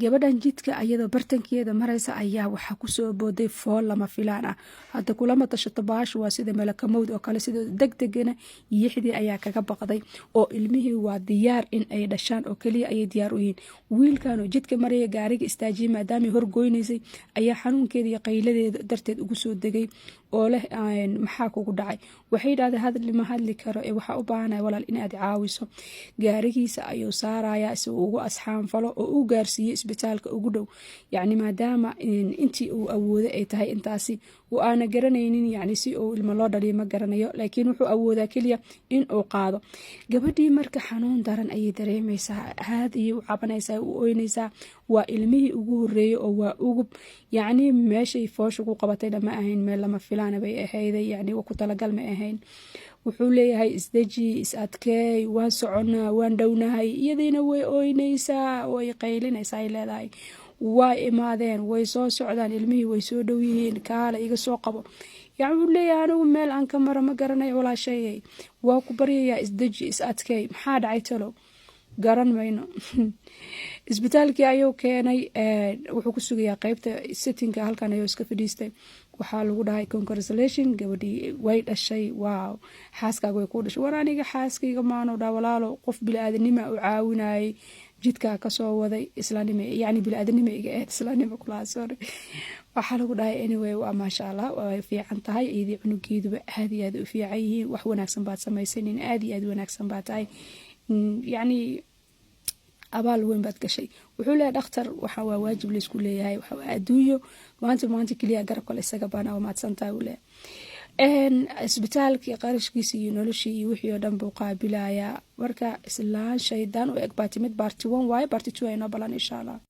Gabadhan jidka ayadoo bartankeeda maraysa ayaa waxaa kusoo booday fool lama filaan ah. Hadda kulama tashato baashu, waa sida malakamowd oo kale. Sida degdegana yixdii ayaa kaga baqday oo ilmihii waa diyaar in ay dhashaan oo keliya ayay diyaar u yihiin. Wiilkanoo jidka maraya, gaariga istaajiyay maadaamay horgoynaysay, ayaa xanuunkeeda iyo qayladeeda darteed ugu soo degay oo leh, "Maxaa kugu dhacay?" Waxay yidhahdeen, "Hadli ma hadli karo ee waxaa u baahanaya, walaal, inaad caawiso." Gaarigiisa ayuu saarayaa si uu ugu asxaanfalo oo u gaarsiiyo isbitaalka ugu dhow, yacni maadaama intii uu awooday ay tahay intaasi uu aana garanaynin, yacni si uu ilmo loo dhaliyo ma garanayo, laakiin wuxuu awoodaa keliya in uu qaado gabadhii. Marka xanuun daran ayay dareemaysaa, aad ayay u cabanaysaa, u oynaysaa. Waa ilmihii ugu horeeyey oo waa ugub, yacni meeshay foosha ku qabatayna ma ahayn meel lama filaana bay ahayday, yacni ku talagal ma ahayn. Wuxuu leeyahay, "Isdeji, is adkeey, waan soconaa, waan dhownahay." Iyadiina way oynaysaa, way qaylinaysaa, ay leedahay, "Waa imaadeen, way soo socdaan ilmihii, way soo dhow yihiin, kaale iga soo qabo." Yani wuu leeyahay, "Anigu meel aan ka maro ma garanayo, walaashayay, waa ku baryayaa, isdeji, is adkeey." Maxaa dhacay talow? Garan mayno. Isbitaalkii ayuu keenay. Wuxuu ku sugayaa qeybta sitting-ka, halkan ayuu iska fadhiistay. Waxaa lagu dhahay, "Congratulation, gabadhii way dhashay. Wow, xaaskaaga way kuu dhashay." "War aniga xaaskayga maano dhaa, walaalo, qof bili-aadanima u caawinayay, jidkaa kasoo waday, islaanima, yani bili-aadanima iga ahayd, islaanima kulaha, sorry." Waxaa lagu dhahay, "Anyway, waa maasha Allah, way fiican tahay, iyadii cunugeeduba aad iyo aad u fiican yihiin. Wax wanaagsan baad samaysay, nin aad iyo aad wanaagsan baa tahay, yacni abaal weyn baad gashay." Wuxuu leeyahay, "Dhakhtar, waxa waa waajib laysku leeyahay, waxa waa adduunyo, maanta maanta keliya garabka la isaga baana, waa mahadsantahay," uu leeyahay. Isbitaalkii qarashkiisa iyo noloshii iyo wixii oo dhan buu qaabilayaa. Marka islaan shaydaan u eg baa timid. Part one waaye, part two ay noo balan, insha Allah.